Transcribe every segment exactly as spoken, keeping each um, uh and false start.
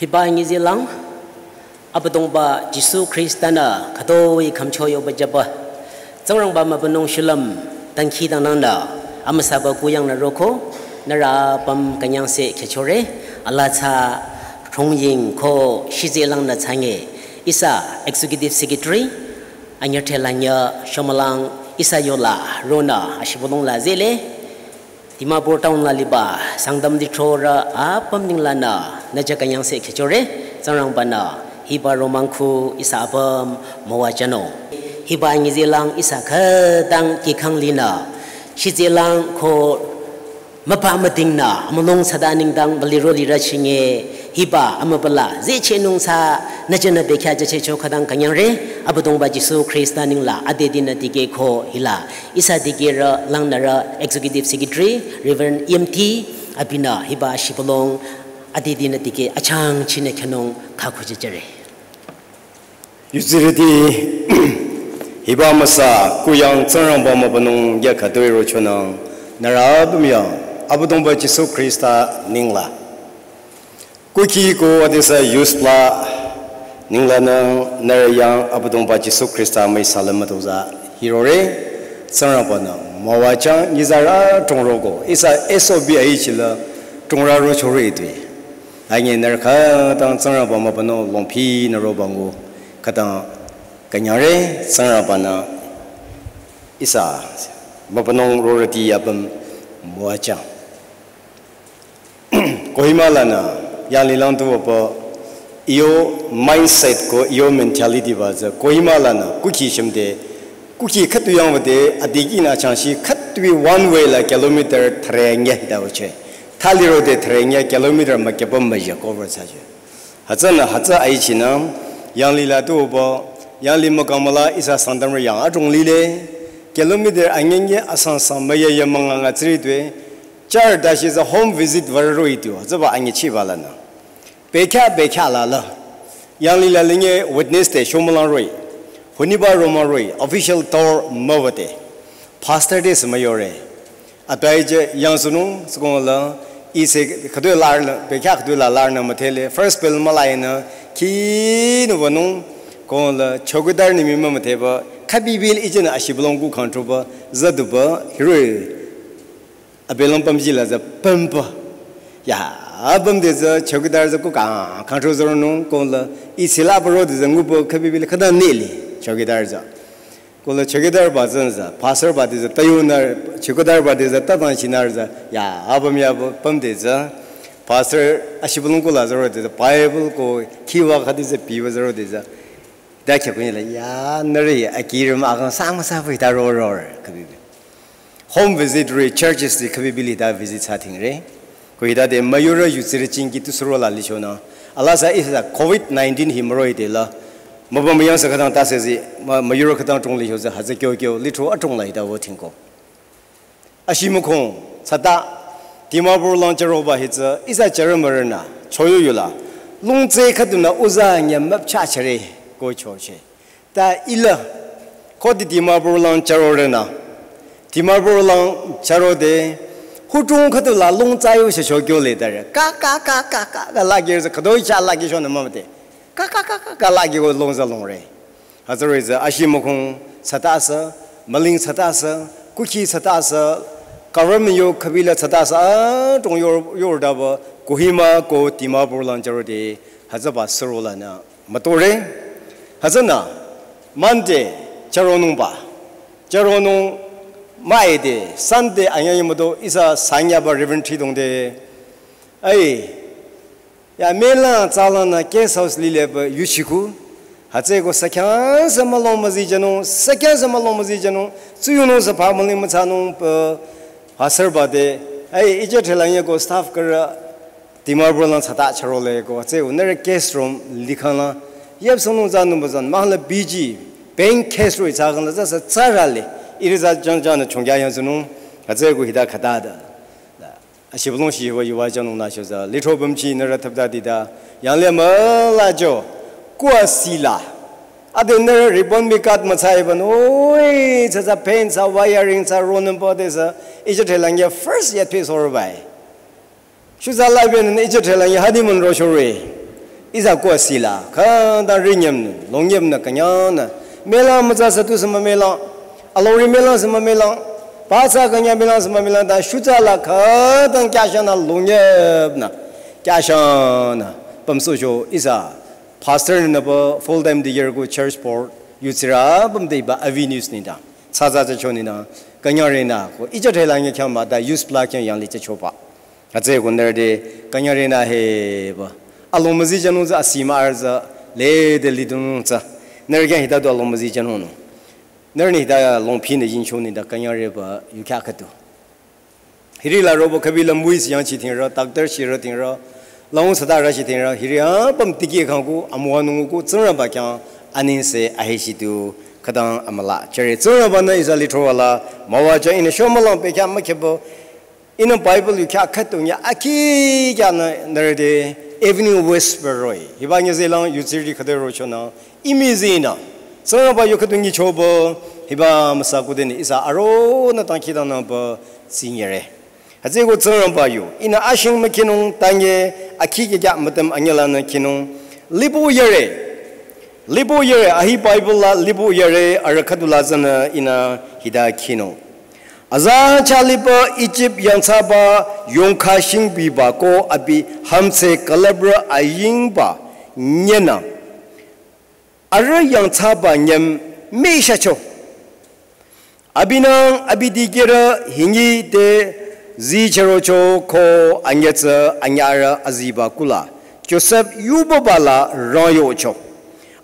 Hiba ngizilang, Abüdongba Jisu Khrista-nü khütoi khümcho yoba jüba, Tsingrangba mübünung shulüm dangkhidangnangnü amüsaba kuyangnü roko, nührü apüm künyangse khechore, alaa tsa Thongying ko Shizelangnü tsange, ihsa Executive Secretary, anyüthe lanyü shomülang ihsa yola ronü ashibülung la zele, Dimapur town la liba Sangtam lithrorü apüm ninglanü nüja künyangse khechore, Tsingrangba-nü hiba romang khu ihsa apüm müwajünung. Hiba ngizilang ihsa khütang kihkhang linü, Shizelang ko müpa müdingnü, amülung sada nengdang baliro lirü chinge, hiba amübüla zechehnung sa nüjünü bekhyah jüchehcho khütang künyangre, Abüdongba Jisu Khrista nengla adedinü dikeh ko hila ihsa dikehrü langnürü Executive Secretary, Reverend E M T, abinü hiba shibülung adedinü dikeh achangchinü khyünung khakhu jüjüre. Yudsirüti, hiba amüsa kuyang Tsingrangba mübünung ya khütoi rochonang, nührü apüm yang, Abüdongba Jisu Khrista nengla. Kuki ko adisa yusla ninglanü nührü yang Abüdongba Jisu Khrista müi salüm mütozah hirore, Tsingrangba-nü müwajüng nyitsarü trongroko, ihsa S O B aichila trongrü rochore itui. Anyi nührü khütang Tsingrangba mübünung longphinü roba ngu khütang künyangre, Tsingrangba-nü ihsa mübünung rorüti apüm müwajüng. Kohima lanü, yanglilang tu wüpü, iyo mindset ko iyo mentality ba tsü, Kohima lanü, kuki shimde, kuki khütu yang wüde, adikih nü changshi khütui one way la kilometer thüre nye hita wüche. Thali rode thüre nye kilometer mükyüpüm müja cover thsaje. Hütsünü, hütsü aichinü, yanglila tu wüpü, yangli mükamüla ihsa Sangtamrü yang adrong lile, kilometer anyenge asang sang müya ya münga nga tsiri tue, Char dashi tsü home visit würü roh-i tu, hütsüba anyichiba lanü. Bekhyah, bekhyah la la. Yanglila linge witness te shomülang roh-i. Huniba romang roh-i, official tour müwüde. Pastor te sü müyore. Atai je yangsunung, sükong la, ise khütoi larnü, bekhyah khütoi la larnü müdhele, first bell mülainü, khinü wünung, kong la, chowkidar nimi mümüdheba, khabibil ijinü ashibülung ku kangtruba, zaduba, hiroi. Abelong pümji la tsü pümpü. Ya, apüm de tsü chowkidar tsü ku kang, kangtru züronung kong la, isi la püro de tsü ngupo khabibil khüta nili, chowkidar tsü. Kong la chowkidar ba tsü tsü, pastor ba de tsü, tayunü, chowkidar ba de tsü, tatang chinar tsü, ya, apüm ya apüm de tsü, pastor ashibülung ku la züro de tsü, Bible ko, khiwa khüdi tsü, piwa züro de tsü. Da kya kunyi la, ya, nührü, akirim akang sang masa pui ta ro ro, khabibil. Home visit re churches de khabibil hita visit thsa thingre. Ko hita de müyurü yudsirü chingki tu suro la lichonü. Alaa tsü ihsa covid nineteen hi müro ite la. Mübü müyang sa khütang ta se zi, mü-, müyurü khütang trong licho tsü hütsü kyo kyo litro adrong la hita wü thingko. Ashi mükhong, tsüta, Dimapur lang chüroba hi tsü, ihsa chürü mürünü, choyo yula. Lungtse khüdunü uza nya müpcha chüre, ko choche. Ta ila, khode Dimapur lang chüro renü. Dimapur lang chüro de, hutung khüdu la lungtsa yo she chokyo le dare. Ka, ka, ka, ka, ka, ka la gir khüdu cha la gi shonü mümüde. Ka, ka, ka, ka, ka la gi ko lungtsa lungre. Hütsüri tsü ashi mükhong tsüta sü, müling tsüta sü, kuki tsüta sü, government yo khabila tsüta sü, adrong yor, yor daba, Kohima ko Dimapur lang chüro de, hütsüba suro lanü. Mütore, hütsünü, Monday, chüronungba, chüronung, Monday, Sunday, anyang müdo, ihsa sanyaba Reverend Thridong de, ai, ya, mela, tsalanü, guest house lileba, yuchiku, hütsüko sakhyang sa mülong müzi jünung, sakhyang sa mülong müzi jünung, tsuyunung sa pha müling mütsanung, pa, pastor ba de, ai, ije thelang ye ko staff kara, Dimapur lang tsüta chürole ko, tsü unere guest room likhang la, yep sonung zan nung bazan, mahla B G, bank cash roi tsakang la, tsü sa tsarale, iri tsü jang jang na chongya yang sunung, tsü ko hita khata da. Ashibülung shiba yuwa janung na sho tsü, litro bamchi nere thapta dida, yangle müla jo, kuwa sila. Ade nere ribbon mi kat mütsai ban, oi, tsü tsü paint tsü wiring tsü ronen pa de tsü, ije thelang ye first yet piece or bai. Shuza laiben ni ije thelang ya honeymoon ro shore. Ihsa kuh sila, khütang rinyem nü, longyem nü, künyang nü, mülang mütsa sü tu sü mülang, alongri mülang sü mülang, pasa künyang mülang sü mülang, ta shutsa la khütang kyashan nü longyem nü, kyashan nü, pamsohcho ihsa, pastor nü ba full time deacon ko church board, yutsirü bam de ba avenues nengdang, tsatsa tsü cho nengdang, künyangre nü ko, ija thela nge khyang mah ta youth pla khyang yanglih tsü choba. Hütsüeko nührü te künyangre nü heba. Along müzi jünung tsü asi mah arüh tsü lede lidunung tsü. Nührü khyang hita du along müzi jünung nü. Nührü nü hita longphi nü yingcho nengdang künyangre ba yukhyah khüdu. Hiri la robo khübi la müi sü yangchi tingrü, doctor shirü tingrü, laung sata rü shi tingrü, hiri apüm tiki khang ko, amüwanung ko, Tsingrangba khyang anengse aheshi tu, khütang amüla. Chere Tsingrangba nü ihsa lithro wala, müwajü ihnü shomülang pekhyah mükhebo, ihnü Bible yukhyah khüdu nya akhi kya nü nührü te evening whisper roh-i. Hiba nge zelang yutsiri khüde rocho nü imi zi nü. Tsingrangba yu khüdu nyichoba hiba müsa kudenü ihsa aro nü dangkhidangnangba zi nyere. Hütsüeko Tsingrangba yu ihnü ashing mükhinung tanye akhi kya kya mütüm anyüla nü khinung. Libo yere. Libo yere, ahi Bible la libo yere, arüh khüdu la tsünü ihnü hita khinung. Aza chaliba Ijip yangthsaba yongkha shingbiba ko abi hümdhse külüprü ayingba nyenü. Arüh yangthsaba nyem müshacho. Abinü abi dikehrü hingi te zicherocho ko anyütsü anyührü aziba kuhla Josef yubaba la rangyohcho.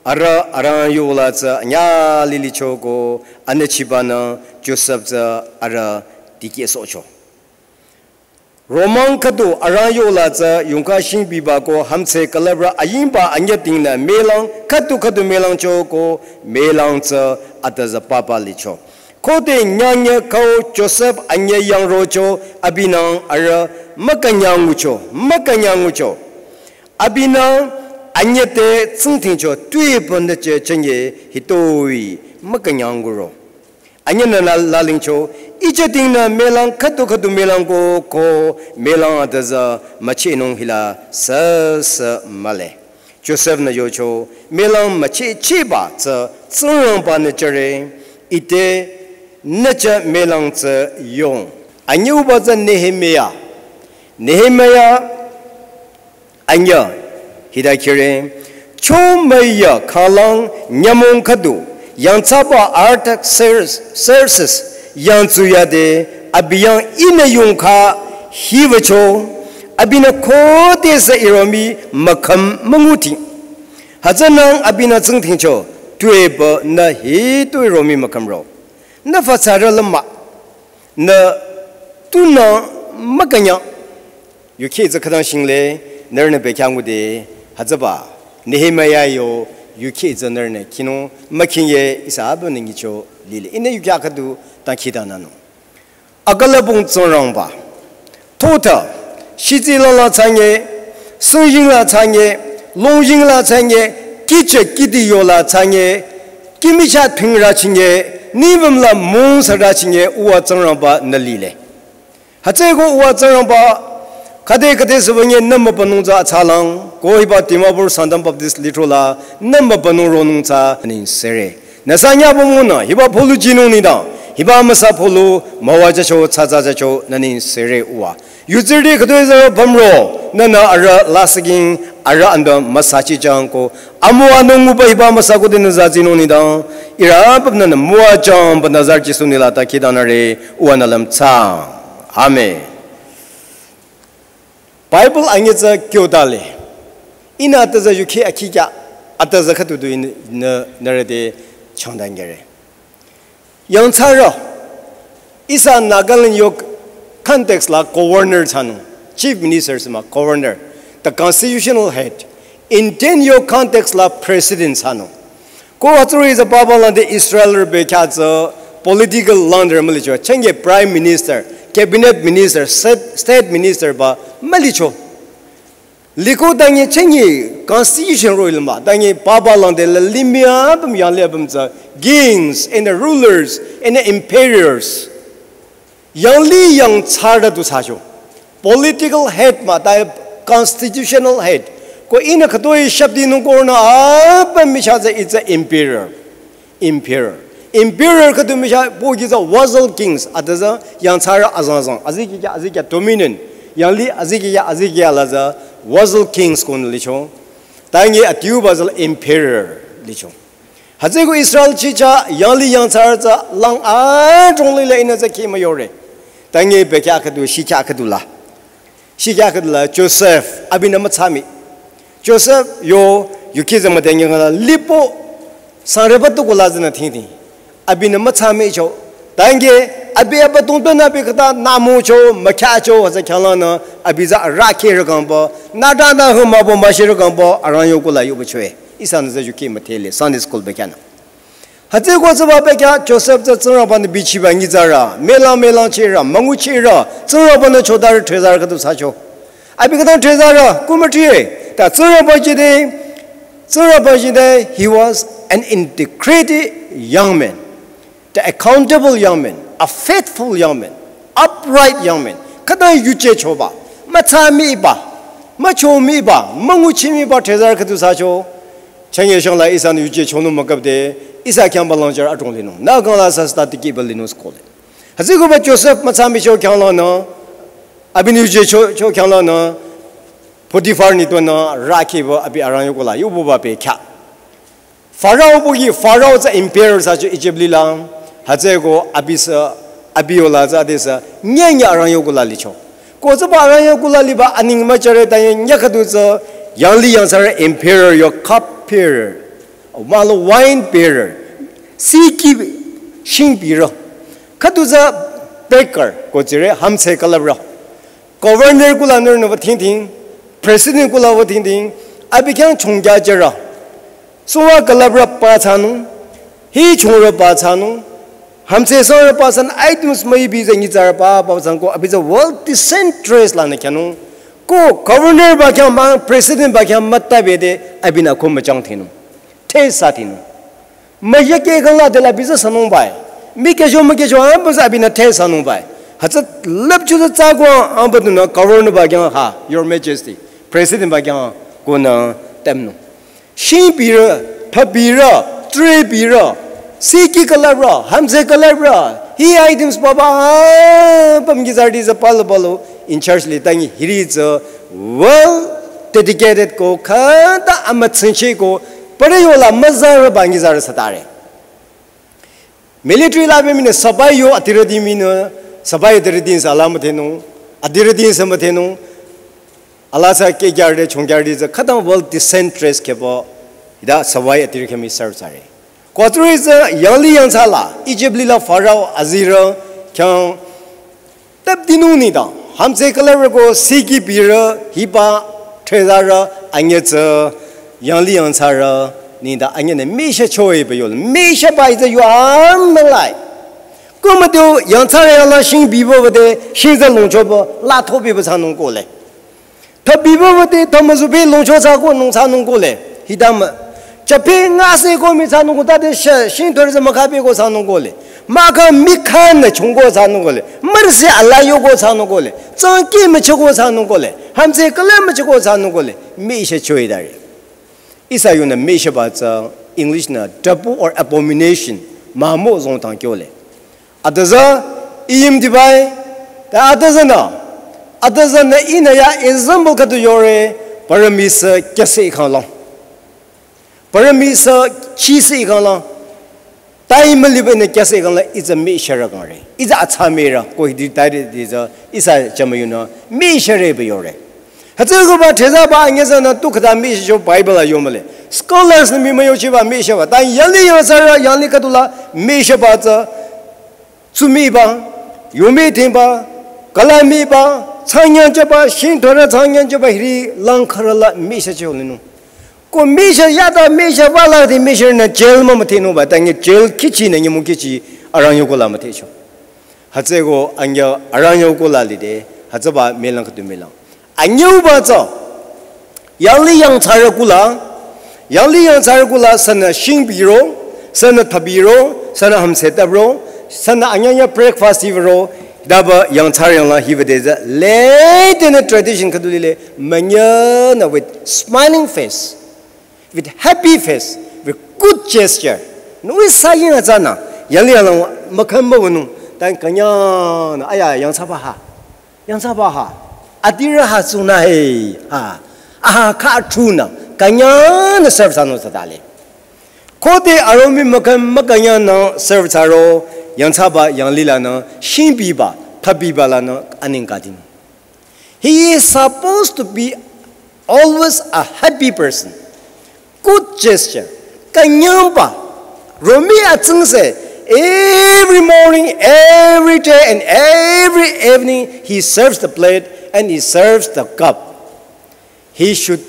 Arüh arangyohla tsü anyüh lilicho ko anüchibanü Josef tsü arüh dikehsohcho. Romang khüdu arangyohla tsü yongkha shingbiba ko hümdhse külüprü ayingba anyüh tingnü mülang khüdu khüdu mülangcho ko mülang tsü atüzü papa licho. Khode nyangnyü kau Josef anyüh yangrocho abinü arüh mükünyangucho, mükünyangucho. Abinü anyüh te tsingdhingcho tuepü nüche chenye hitoi mükünyanguro. Anyühnü la, lalingcho, ije tingnü mülang khüdu khüdu mülang ko, ko mülang atüzü müchehnung hila süsü mühle. Josef nü yocho, mülang müchehchehba tsü Tsingrangba nü jüre, ite nüche mülang tsü yong. Anyüh uba tsü Nehemia. Nehemia anyüh, hita khire, chomüya khalang nyümong khüdu, yangthsaba Artaxerxes, Xerxes, yangtsu yade, abi yang ihnü yongkha hiwücho, abinü khodesü iromi mükhüm münguti. Hütsünang abinü tsingdhingcho, tuepü nü hitoi romi mükhümro. Nü fütsarü lümah, nü tunü mükünyang. Yukheh tsü khütang shingle, nührünü bekhyah ngude, hütsüba. Nehemia yo, yukheh tsü nührünü khinung, mükhinye ihsa abü nü nyicho lile. Ihnü yukheh khüdu dangkhidangnangnung. Akülüpung Tsingrangba. Thotha, shitsi lala tsünye, sungjing la tsünye, longjing la tsünye, kiche kidi yola tsünye, kimicha thingra chinye, nibüm la mungsa ra chinye, uwa Tsingrangba nü lile. Hütsüeko uwa Tsingrangba, khüde khüde sübünye nü mübünung tsü atsalang, ko hiba Dimapur Sangtam Baptist lithro la, nü mübünung ronung tsü, ningsere. Nü sanyaba münü, hiba polu jinung nengdang, hiba müsa polu, müwajücho, tsatsa jücho, nü ningsere uwa. Yutsirüti khütoi zü pümro, nünü arüh lasihking, arüh andü müsachijang ko, amüwanung uba hiba müsa kudenü zazinung nengdang, ihrü apüm nünü müwajangba nü zarjisü nila dangkhidangnangre, uwa nü lümtsang. Amen. Bible anyüh tsü kyotale. Ihnü atüzü yukheh akhi kya, atüzü khüdu du ihnü nührü te changdangere. Yangthsarü, ihsa Nagaland yo context la governor thsanung, chief minister sima governor, the constitutional head. Indian yo context la president thsanung. Ko hütsüri tsü papa lande Israel rü bekhyah tsü political leader mülicho, chenge prime minister, cabinet minister, state, state minister ba mülicho. Liko dangi chengi constitution roh-i lümba, dangi papa lande la limih apüm yanglih apüm tsü kings and the rulers and the emperors. Yanglih yangthsarü du thsacho. Political head mah, ta constitutional head, Ko ihnü khütoi shapti nung kornü apüm michah tsü it's a emperor. Emperor. Emperor khüdu michah pohki tsü vassal kings. Ata tsü yangthsarü azangzang. Azikya azikya dominion. Yanglih azikya azikya la tsü vassal kings konü licho. Tangi adiuba tsü emperor licho. Hütsüko Israel chichah yanglih yangthsarü tsü lang adrong lila ihnü tsü khimü yore. Tangi bekya khüdu shikya khüdu la. Shikya khüdu la Joseph abinü mütsami. Joseph yo yuki tsü müdhengi ngala lipo sangreba tuko la tsünü thingthing. Abinü mütsami cho. Tangi abi abatung pena bi khüta namu cho, mükya cho, hütsü khyanglanü abi tsü rakhi rükangba, nada na hü mabo mashi rükangba, arang yoko la yoba choe. Ihsanü tsü yuki müthele, Sunday school bekyanü. Hütsüko tsüba bekya Joseph tsü Tsingrangbanü bichiba nyitsarü, melang melang chirü, münguchirü, Tsingrangbanü chodarü thezarü khüdu thsacho. Abi khüta thezarü, kumütrie, ta Tsingrangba jide, Tsingrangba jide, he was an integrity young man, the accountable young man, a faithful young man, upright young man. Khüta yuje choba, mütsamiba, müchomiba, münguchimiba thezarü khüdu thsacho. Chenge shangla ihsanü yuje chonung mükapde, ihsa khyangba langjar adrong linung. Na gangla sa sta tiki ba linung skole. Hütsükoba Joseph mütsami cho khyanglanü, abinü yuje cho, cho khyanglanü, Potiphar ni tuanü rakhiba abi arang yoko la, yobuba bekya. Pharaoh pohki, Pharaoh tsü emperor thsacho Egypt lila, hütsüko abi sü, abi yola tsü ade sü, nye nye arang yoko la licho. Ko tsüba arang yoko la liba aning müchare ta nye nye khüdu tsü, yanglih yangthsarü emperor yo cup bearer, malo wine bearer, siki shing bearer. Khüdu tsü baker, ko tsire hamse kalabra. Governor kula nürnü ba thingthing, president kula ba thingthing, abi khyang chongja jera. Suwa kalabra pa thsanung, hi chongrü pa thsanung, hamse sangrü pa thsan items maybe tsü nyitsarü pa, pa thsan ko abi tsü well decent dress lanü kyanung. Ko governor ba khyang ma, president ba khyang mütabede, abinü ko müchang thinung. Thesa thinung. Müyeke kangla dela abi tsü thsanung bai. Mikecho mikecho amba tsü abinü thesa nung bai. Hütsü lüpchu tsü tsako amba dunü governor ba khyang ha, Your Majesty, president ba khyang konü temnung. Shing bearer, pha bearer, tray bearer, siki kalabra, hamse kalabra, hi items baba, pam gizardi tsü palo palo, in charge li tangi hiri tsü well dedicated ko khüta amütsinchi ko pare yola müzarü ba nyitsarü thsatare. Military la be mine sabai yo adirüti mine, sabai adirüti sa la müthenung, adirüti sa müthenung, ala sa ke gyarde chong gyarde tsü khüta well decent dress khebo, ida sabai adirü khemi serve thsare. Ko tsuri tsü yanglih yangthsa la, Egypt lila Pharaoh azirü khyang tap dinung nida, hamse kalabra ko siki bearer hiba thezarü anye tsü yanglih yangthsarü nida anye ne misha choe ba yol, misha ba itsü yo amalai. Kumüteo yangthsarü yala shing biba bade, shing tsü longchoba, la thobiba thsanung kole. Thabiba bade, thamüzubi longcho thsako nung thsanung kole. Hidam. Chaphe ngase ko mi thsanung ko tade sha, shing thore tsü makabi ko thsanung kole. Maka mikhan ne chungko thsanung kole. Merse ala yoko thsanung kole. Tsangki mechoko thsanung kole. Hamse kala mechoko thsanung kole. Misha choe dare. Ihsa yonü misha ba tsü English nü taboo or abomination. Mamo zong tang kyole. Ata tsü iyim dibai, ta ata tsünü, ata tsünü ihnü ya example khüdu yore, parami sü kyase khanglang. Parami sü chise khanglang. Tai müliba ihnü kyase khanglang, itsü misharü khangre. Itsü atsa mira, ko hidi tai di tsü, ihsa chama yunü, mishare ba yore. Hütsükoba thezaba anyesü nü tu khüta misha cho Bible la yomale. Scholars nü mi müyochiba mishaba. Ta yanglih yangthsarü, yanglih khüdu la mishaba tsü, tsumi ba, yumi ting ba, kalami ba, tsangnyang chaba, shing thora tsangnyang chaba, hiri lang khara la misha cho linung. Ko misha yada misha ba la di misha na jail ma müthenung ba, tangi jail kichi na nyimu kichi arang yoko la müthecho. Hütsüko anya arang yoko la lide, hütsüba melang khüdu melang. Anyüba tsü, yanglih yangthsarü kula, yanglih yangthsarü kula sünü shing biro, sünü thabiro, sünü hamse tabro, sünü anyanya breakfast ivro, Daba yangthsarü yanglang hiba deza late in a tradition khüdu lile manyana with smiling face, with happy face, with good gesture. Nui saying azana yali yanglang makamba wunu tan kanyana aya yangthsaba ha. Yangthsaba ha. Adira ha suna he ha. Aha kha truna kanyana serve sanu sadale. Khode aromi makan makanya na serve thsaro yangthsaba yanglila na shingbiba thabiba la na aning kadin. He is supposed to be always a happy person. Good gesture. Kanyangba. Romi atsingse. Every morning, every day, and every evening, he serves the plate and he serves the cup. He should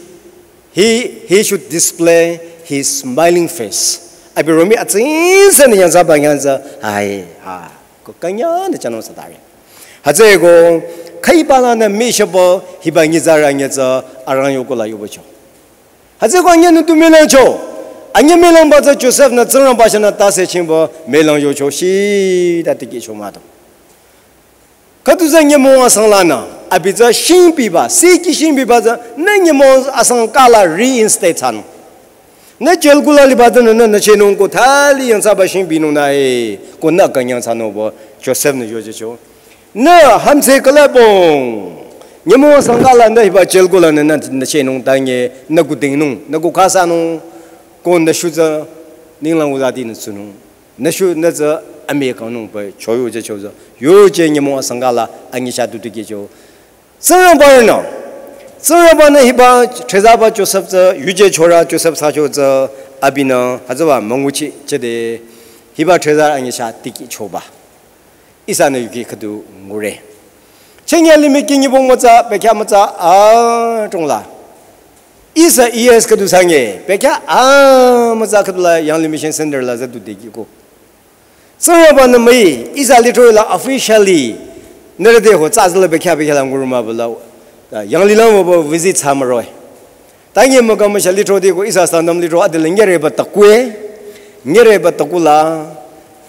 he he should display his smiling face. Abi romi atsingse ne yangthsaba yangthsa. Hai ha. Ko kanya ne chano satare. Hatseko khaibala na mishabo hiba nyizara nyatsa arang yoko la yobocho. Hatseko anya nutu melangcho. Anya melangba tsa Joseph na Tsingrangba shana tase chingbo melang yocho shi ta tiki cho mato. Khüdu za nyemo asang la na abi za shingbiba siki shingbiba za na nyemo asang kala reinstate thsano. Na jail kula liba za na na chenung ko thali yangthsaba shingbinung na e ko na kanyang thsano bo Joseph na yojecho. Na hamse kalabong. Nyemo asang kala na hiba jail kula na na chenung tanye na kudingnung na kukasanung ko na shuza ninglang uzati na sunung. Nashu naza ame kangnung pa choyo je choza. Yo je nyemo asang kala angisha tutuki cho. Tsingrangba no. Tsingrangba na hiba trezaba Joseph za yuje chora Joseph sa cho za abina hazaba manguchi chede hiba treza angisha tiki choba. Ihsa na yuki khüdu ngure. Chengya limih kinyi bong matsa, pekya matsa, a tongla. Ihsa E S khüdu sangye, pekya a matsa khüdu la Yangli Mission Center la zadu degi ko. Tsingrangba na mai, ihsa litro la officially, nere de ho tsa zala pekya pekya la nguruma bala, Yangli la mo bo visit sa maroi. Tangi mo kamo sha litro di ko ihsa Sangtam litro adele nyere ba takue, nyere ba takula,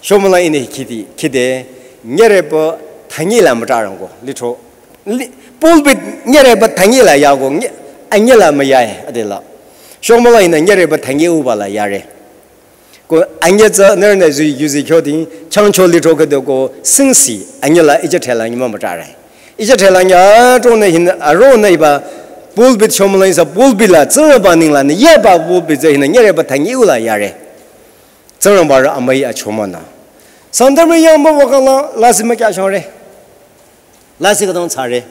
shomala ine khidi, khide, nyere ba thangi la mata rang ko, litro. Li-, pulpit nyere ba thangi la ya ko, nye-, anye la ma ya e, adela. Shomala ine nyere ba thangi uba la ya re. Ko anye tsa ner na zui yuzi kyo ding, chang cho litro ke do ko singsi, anye la ije thela nyi ma mata re. Ije thela nya to na hin, aro na iba, pulpit shomala isa pulpit la, Tsingrangba ning la, ni ye ba pulpit ze hin, nyere ba thangi u la ya re. Tsingrangba ra amai a choma na. Sangtam yang ma wakala, la si ma kya shang re. Lasi kadang tsare.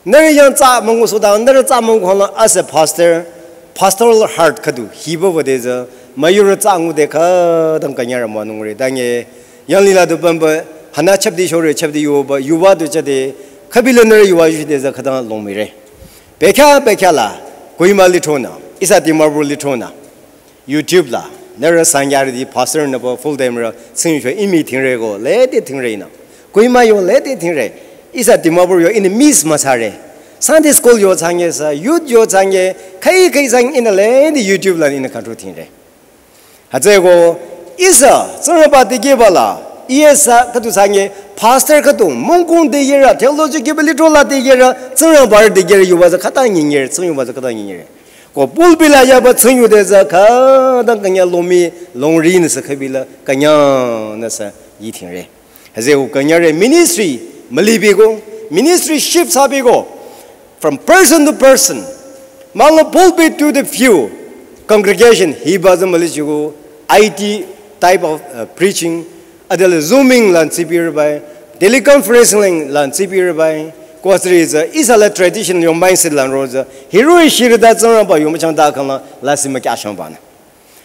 Nari yang tsa mangu soda, nari tsa mangu hana as a pastor, pastoral heart kadu, hiba wade za, mayur tsa ngu de kadang kanyar manung re, dange, Yangli la du bamba, hana chapdi shore, chapdi yuba, yuba du chade, kabila nari yuba yushi de za kadang long mi re. Pekya, pekya la, Kohima litro na, ihsa Dimapur litro na. YouTube la, nara sangyari di pastor na ba full time ra, tsing shwa imi ting re go, le de ting re na. Kohima yo le de ting re. Ihsa Dimapur yo in miss ma sa re. Sunday school yo changye sa, youth yo changye, kai kai sang in le de YouTube la in control ting re. Hatse go, ihsa, Tsingrangba de ge ba la, ihsa, katu changye, pastor katu, mungkung de ge ra, theology ge ba litro la de ge ra, Tsingrangba de ge ra, yuba za kata nyi nyi re, tsing yuba za kata nyi nyi re. Ko pulpit la yaba tsingyu de za kadang kanya lomi longri nasa kabila kanya nasa yi ting re. Haze u kanya re ministry malibi go, ministry shift sabi go, from person to person. Mala pulpit to the few, congregation hiba za mali chigo, I T type of uh, preaching, adela Zooming lan C P R bai, teleconferencing lan C P R bai, kwasri za, ihsa la tradition yo mindset lan ro za, hero shirida Tsingrangba yo machang da kan la, la si ma kya shang ba na.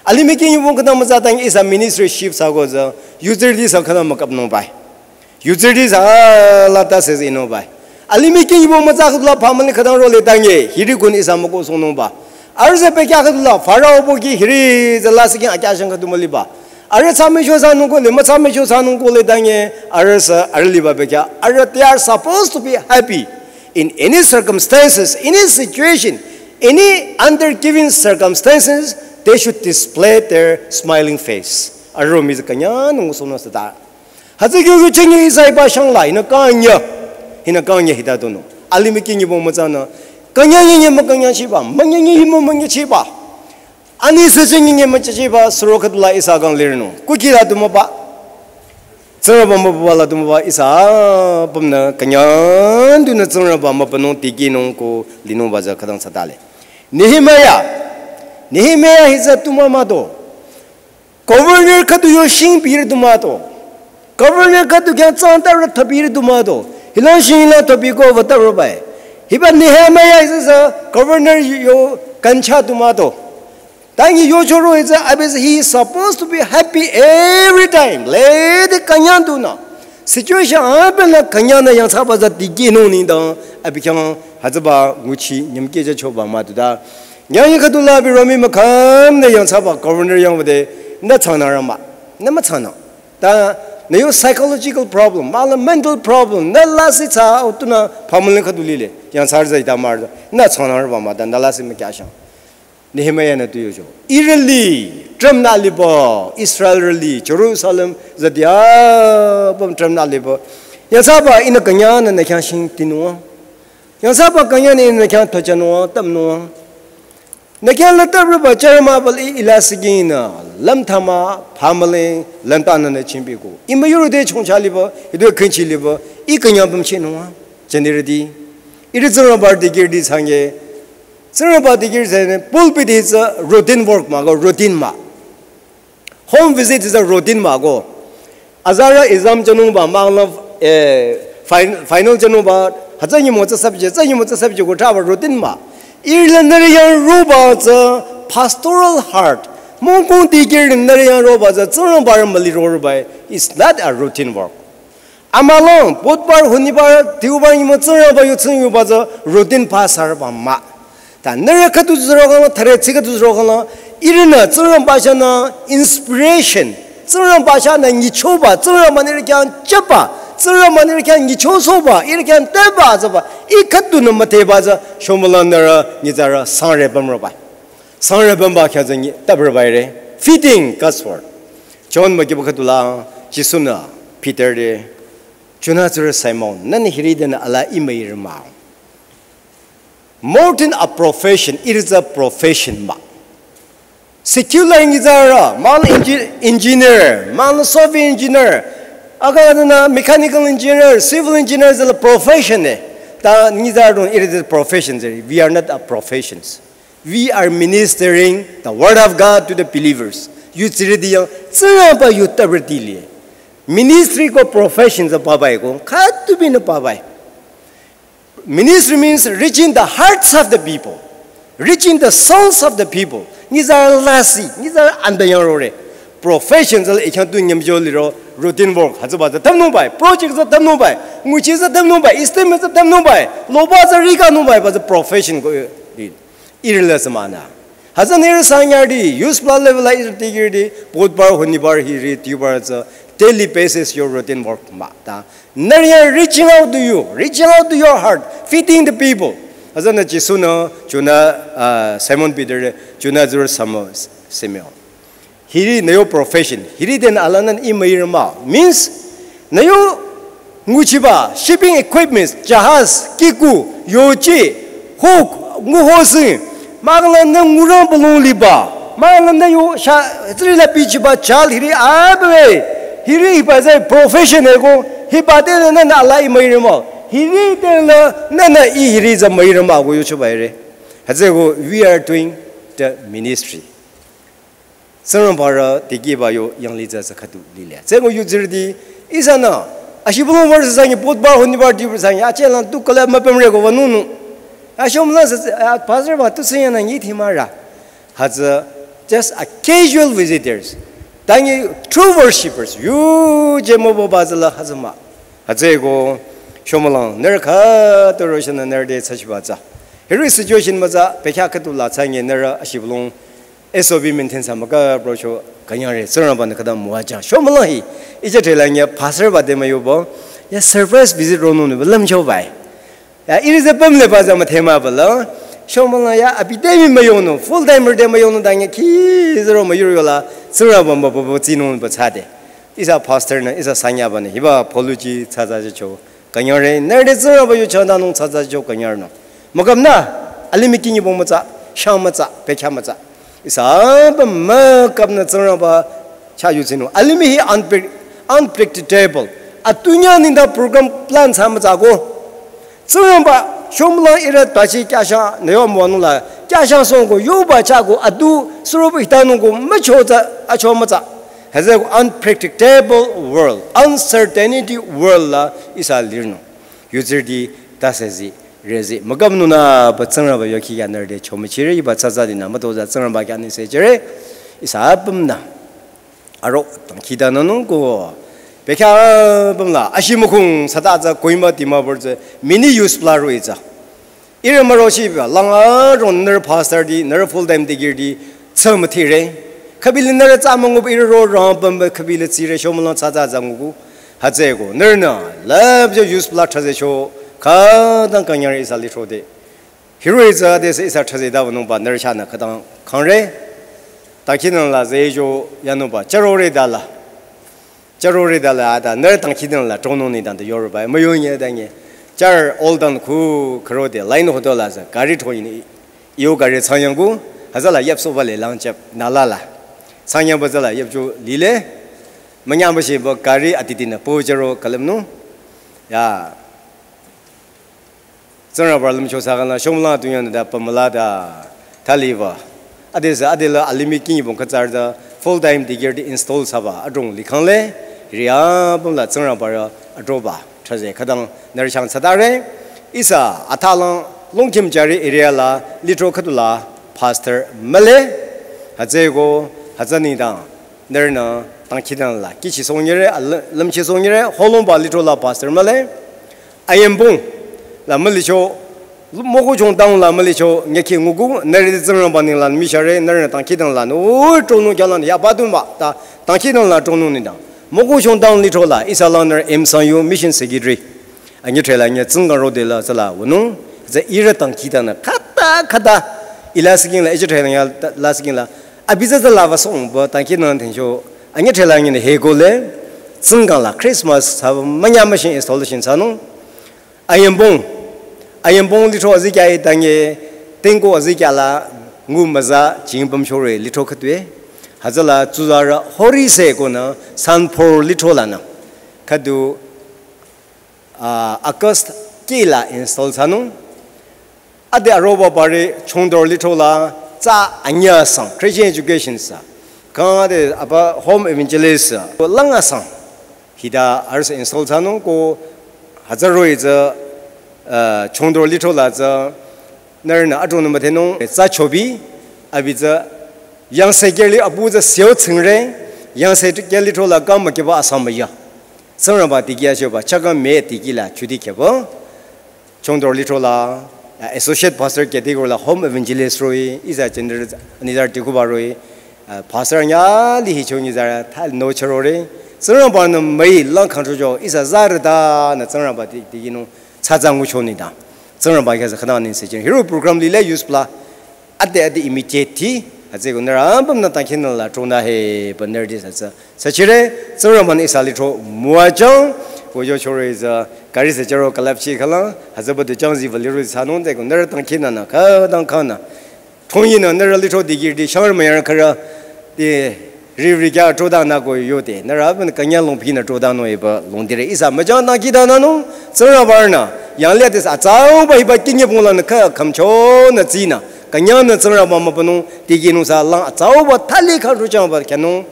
Ali mi kin yu wong kana ma za tang ihsa ministry shift sa go za, user di sa kana ma kap nung bai. User di sa la ta se zi nung bai. Ali mi kin yu wong ma za khudla family kadang ro le tang ye, hiri kun ihsa ma ko song nung ba. Arüh se pekya khüdu la, Pharaoh bo ki hiri za la sikin akya shang khüdu mali ba. Arüh tsame sho sa nung ko le, ma tsame sho sa nung ko le dange, arüh sa, arüh liba pekya. Arüh, they are supposed to be happy in any circumstances, any situation, any under given circumstances, they should display their smiling face. Arüh mi za kanya nung so na sa da. Hütsü kyo kyo chengi ihsa hiba shangla, hinü kanya, hinü kanya hita tunung. Alimih kinyi bong mütsanü, kanya nyi nyi mükanya chiba, manya nyi nyi manya chiba. Ani sü chengi nyi mükya chiba, suro khüdula ihsa kang lirnung. Kuki la tumaba. Tsingrangba mübüba la tumaba ihsa apümnü kanya tunü Tsingrangba mübünung tikinung ko linungba tsü khütang thsatale. Nehemiah. Nehemiah hi tsü tumama to. Governor khüdu yo shing piri tumado. Governor khüdu khyang tsang tarü thapiri tumado. Hilang shing hilang thapi ko vata robai. Hiba Nehemiah hi tsü governor yo kancha tumado. Tangi yo choro hi tsü abis he is supposed to be happy every time. Lede kanya tunü. Situation abenü kanya nü yangthsaba tsü tikinung nengdang abi khyang hütsüba nguchi nyümkeh ja choba mah tuta. Nyang yi khüdula abi romi mükham nü yangthsaba governor yang wüde nü tsangnang rama. Nü mütsangnang. Ta nü yo psychological problem, mahla mental problem, nü lasih thsa au tunü pamüling khüdu lile. Yangthsarü tsü ita marü tsü. Nü tsangnang rama ta nü lasih mükyashang. Nehemiah nü tu yocho. Ihrü li, tram nü liba, Israelrü li, Jerusalem, züdi apüm tram nü liba. Yangthsaba ihnü kanya nü nü khyang shing tinung. Yangthsaba kanya nü ihnü nü khyang thochanung, tamnung. Nü khyang la taprüba charma bal i ila siginü, lam thama, pamüling, lam tanü nü chimbi ko. I müyurü de chongcha liba, i de künchi liba, i kanya püm chinung. Jani rüdi. Ihrü Tsingrangba tikirdi sangye. Tsingrangba tikir sene pulpit hi tsü routine work mah ko, routine mah. Home visit hi tsü routine mah ko. Azarü exam chanungba, mahla, eh, fin-, final chanungba, hütsü nyümong tsü subject, tsü nyümong tsü subject ko thaba routine mah. Ihrü la nührü yang roba tsü pastoral heart. Mongkong tikir nührü yang roba tsü Tsingrangba rü müli roba. It's not a routine work. Amalang, Budhbar, Honibar, Deobar nyümong Tsingrangba yu tsing yuba tsü routine pastor ba mah. Ta nührü khüdu tsü rokhang, thare tsi khüdu tsü rokhang, ihrünü Tsingrangba chahnü inspiration, Tsingrangba chahnü nyichoba, Tsingrangba nührü khyang chaba, Tsingrangba nührü khyang nyichosohba, ihrü khyang teba tsüba, i khüdunü müteba tsü, shomülang nührü nyitsarü sangre püm roba. Sangre pümba khyang tsü nyi taprüba ire. Fitting God's word. John mükiba khüdula, Jisu-nü Peter te, Jonah tsurü Simon, nühnü hiri denü alaa imüirü mah. More than a profession, it is a profession mah. Secular nyitsarü, mahla engi-, engineer, mahla software engineer, akha denü mechanical engineer, civil engineer tsüla profession e. Ta nyitsarü don, it is a profession, we are not a professions. We are ministering the word of God to the believers. Yu tsiridi yang, Tsingrangba yu taprüti le. Ministry ko profession tsü pabai ko, khüdu binü pabai. Ministry means reaching the hearts of the people, reaching the souls of the people. Nyitsarü lasih, nyitsarü anda yang rore. Profession tsü la i khyang tu nyümjo liro, routine work, hütsüba tsü tamnungbai, project tsü tamnungbai, nguchi tsü tamnungbai, estimate tsü tamnungbai, loba tsü rikanungbai, ba tsü profession ko, eh, ihrü la tsü mah nü. Hütsü nührü sanyarüti, youth pla level la ihrü tikirdi, Budhbar, Honibar, hiri, Deobar tsü, daily basis your routine work mah ta. Nührü yang reaching out to you, reaching out to your heart, feeding the people. Hütsünü Jisu-nü, Jonah, uh, Simon Peter, Jonah tsurü Simon, Simon. Hiri nü yo profession, hiri denü alaa nühnü imüirü mah. Means, nü yo nguchiba, shipping equipments, jahaz, kiku, yochi, hook, nguhosi, mahkhang la nü ngurang balong liba, mahkhang la nü yo sha, tsiri la bichiba jal hiri abüe, hiri hiba tsü profession e ko, hiba denü nühnü alaa imüirü mah, hiri denü nühnü i hiri tsü müirü mah ko yochiba ire. Hütsüeko, we are doing the ministry. Tsingrangba rü tikehba yo yanglih tsü tsü khüdu lile. Tsüeko yu tsirüti, ihsanü, ashibülung verse sangye, Budhbar, Honibar, Deobar sangye, achelang tu kala müpümre ko vanungnung. Ashomlang sü, ah, pastor ba tu sünyanü nyi thimara. Hütsü, just a casual visitors. Tangi true worshippers. Yu je mübüba tsüla hütsü mah. Hütsüeko, shomülang, nührü khüta roshanü nührü te tsachiba tsü. Hiri situation mütsa, pekya khüdula tsangye nührü ashibülung S O P maintain thsa mükapro cho künyangre, Tsingrangba-nü khüta müwajüng. Shomülang hi, iche thela nya pastor ba te müyoba, ya surprise visit ronungnü ba lümchobai. Ya, ihrü tsü pümleba tsü müthemaba la. Shomülang ya, abi te mii müyonung, full timer te müyonung dang ya, khi zero müyuro yola, Tsingrangba mübüba tsinung ba tsade. Ihsa pastor nü, ihsa sanyaba nü, hiba poluchi tsatsa cho. Künyangre, nerde Tsingrangba yu chandanung tsatsa cho künyarnü. Müküpnü, alimih kinyi bong mütsa, shang mütsa, pekya mütsa. Ihsa apüm müküpnü Tsingrangba cha yutsinung. Alimih hi unpre-, unpredictable. Atunya ninda program plan sa mütsa ko. Tsingrangba, shomlang ira tachi kyasha, neyom wanula, kyasha song ko, yoba cha ko, adu, surubu hitanung ko, mücho tsa, acho mütsa. Hütsü ko unpredictable world, uncertainty world la ihsa lirnü. Yuzirdi, tasezi, rezi. Müküpnü nü, ba Tsingrangba yoki ya nerde, chomichire, iba tsatsa dina, mütoza Tsingrangba kya ni sechire, ihsa apümnü. Aro, tangkhidangnung ko. Pekya apümla, ashi mükung, sata tsa Kohima Dimapur tsü, mini youth pla ro itsa. Ire müro shiba, lang aro nührü pastor di, nührü full time dikehdi, tsü müthire. Khübili nührü tsa müngup ire ro rang pamba khübili tsire shomlang tsatsa tsa ngugu. Hütsüko, nührünü, lab jo youth pla thraze sho, khadang künyangre ihsa lithro de. Hiroh-i tsü adesü ihsa thraze dabanungba nührü chahnü khütang kangre. Tangkhidangnang la zejo yanungba, charore dala. Charore dala ada, nührü tangkhidangnang la tronung nengdang de yoroba, müyonye danye. Char Old Town khu khürode, line hodo la tsü, gari tronyi ni, yo gari changyangku, hütsüla yapsoba le langchap, nalala. Changyangba tsüla yapcho lile, münyangba shiba gari adidinü, po charo külümnung. Ya, Tsingrangba lümcho sakana, shomlang tunyang da pamala da, thaliba. Adesü, adela alimih kinyi bong katsar da, full time dikehdi install saba, adrong likhangle, ria bongla Tsingrangba ra, adroba, thraze, khadang, nührü chang tsatare, ihsa, athalang, Longkhim Jari area la, lithro khüdula, pastor, mühle, hütsüko, hütsü nengdang, nührünü, tangkhidangnang la, kichi songnyire, a, lü-, lümchi songnyire, holongba lithro la, pastor, mühle, Ayembong la mülicho, Mokokchung town la mülicho, nyekhi ngugu, nührü Tsingrangba nengla mishare, nührünü tangkhidangnang la, o, tronung kyalan, ya badunba, ta, tangkhidangnang la tronung nengdang. Mokokchung town lithro la, ihsa lang nührü M Sangyu, mission secretary. Anyüthre la nyü Tsingkang rode la tsüla wünung, tsü ire tangkhidangnang, khata, khata, ila siking la, ichethre la nyü, la siking la, abi tsü tsüla ba songba, tangkhidangnang thengcho, anyüthre la nyü hekole, Tsingkang la Christmas saba münya müshin installation sanung. Ayembong. Ayembong lithro azikya i tanye, tengko azikya la, ngu müza, chingbam shore lithro khütue. Hütsüla tsuzarü horise konü, Sanpor lithro lanü. Khüdu, ah, August kila install sanung. Ade aroba bare Chongdor lithro la tsa anyü sang, Christian education sa. Kang ade apa home evangelist sa. Langa sang. Hita arüh install sanung ko hütsü roh-i tsü, uh, Chongdor lithro la tsü, nührünü adronung müdhenung, tsa chobi, abi tsü, yangse keli abu tsü seo tsingre, yangse keli lithro la kang mükiba asang müya. Tsingrangba dikehchoba, chakang me dikehla, chudi kehba. Chongdor lithro la, uh, associate pastor category la home evangelist roh-i, ihsa general anizar dikuba roh-i, uh, pastor nya lihi chongi zara, thal no charore. Tsingrangba nü mai lang khang cho, ihsa zara da, nü Tsingrangba di, dikehnung, tsatsa ngucho nengdang. Tsingrangba kya sa khana ni se chen. Hiroh-i program lile youth pla, ade ade imitate thi, hütsüko nührü apümnü tangkhidangnang la tronung he, ba nührü di sa tsü. Sachire, Tsingrangba nü ihsa lithro müwajang, ko yo chore tsü, gari se charo kalapchi khala, hütsüba du chang ziba liro sanung de ko, nührü tangkhidangnang, khadang khanü. Thongyinü, nührü lithro dikehdi, shangre müyang khara, di, riri kya trodangnang ko yode, nührü apüm künyang longpinü trodangnang iba longdire, ihsa müjang tangkhidangnangnung, Tsingrangba nü, yanglih adesü, atsauba hiba kinyi bong lanü kha, khamchonü tsinü, künyangnü Tsingrangba mübünung, dikehnung sa lang, atsauba thali kha rochangba kyanung,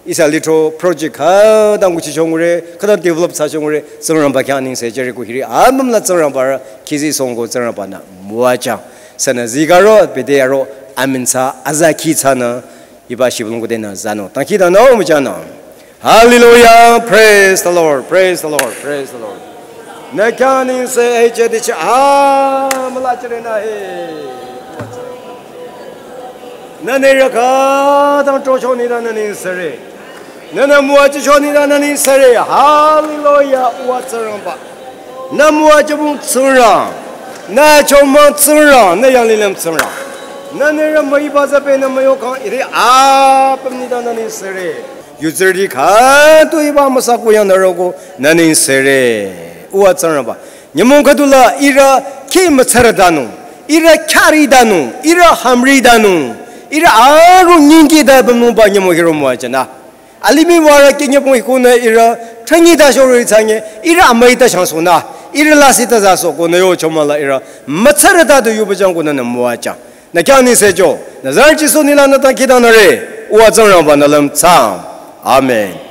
Ihsa lithro project khütang nguchi chongre, khütang develop thsa chongre, Tsingrangba kya ningse jüre ko hiri, apüm la Tsingrangba ra, kizi song ko Tsingrangba nü, müwajang. Sünü zikaro, bete aro, amin sa, aza ki thsanü, iba shibulung ko denü, zanung. Tangkhidangnang, müjangnang. Hallelujah, praise the Lord, praise the Lord, praise the Lord. Nü kya ningse, eh, jüdichi, ah, müla jüre nü, eh. Nü nührü khütang trocho nengdang nü ningsere. Nü nü müwajücho nengdang nü ningsere. Hallelujah, uwa Tsingrangba. Nü müwajübung Tsingrang. Nü chomang Tsingrang. Nü yanglilüm Tsingrang. Nü nührü müiba zape nü müyokang iri apüm nengdang nü ningsere. Yutsürüti khüdu hiba amüsa kuyangnü roko nü nengsere. Uwa Tsingrangba, nyümong khüdula ihrü kheh mütsarütanung, ihrü khyaritanung, ihrü hamritanung, ihrü aru nyingkida bemnungba nyümong hiro müwajünü. Alimih warü kih nyümong hikunü ihrü thrangi ta shorü thsange, ihrü amüi ta shangsohnü, ihrü lasih ta zasohko nü yochomala ihrü mütsarüta du yubajang kunü nü müwajüng. Nü khyang nengsecho, nü zarü Jisu nengla nü dangkhidangnangre. Uwa Tsingrangba nü lümthsang. Amen.